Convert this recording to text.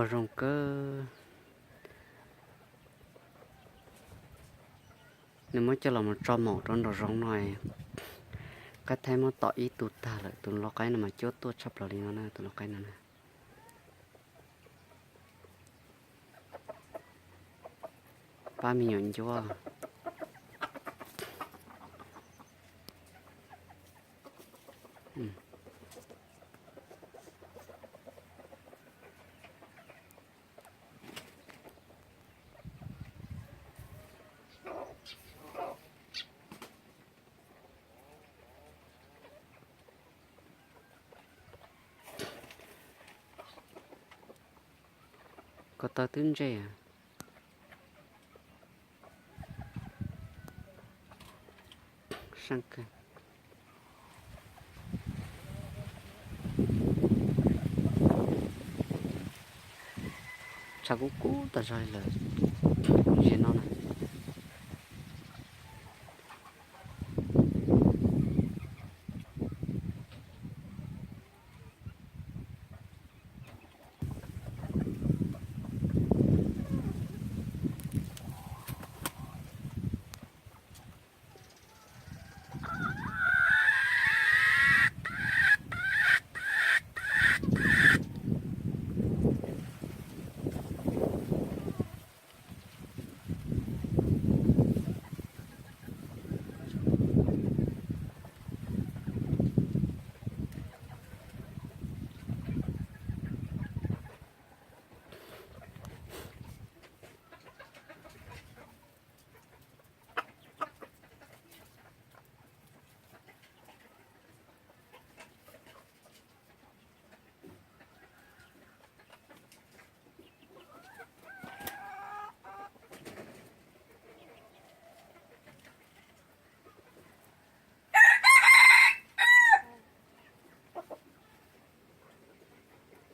Zoo kawg. Nws muab coj los mus tso maum rau nraum zoov no, qaib thaib muab tom ib tug tag lawm. Tus lau qaib no mas cuab tuaj tshaj plaws li no na, tus lau qaib no na. Pab me nyuam ncuab. Ko taw twb ntsej. Tshav kub kub tas zog li lawm. Zim no na.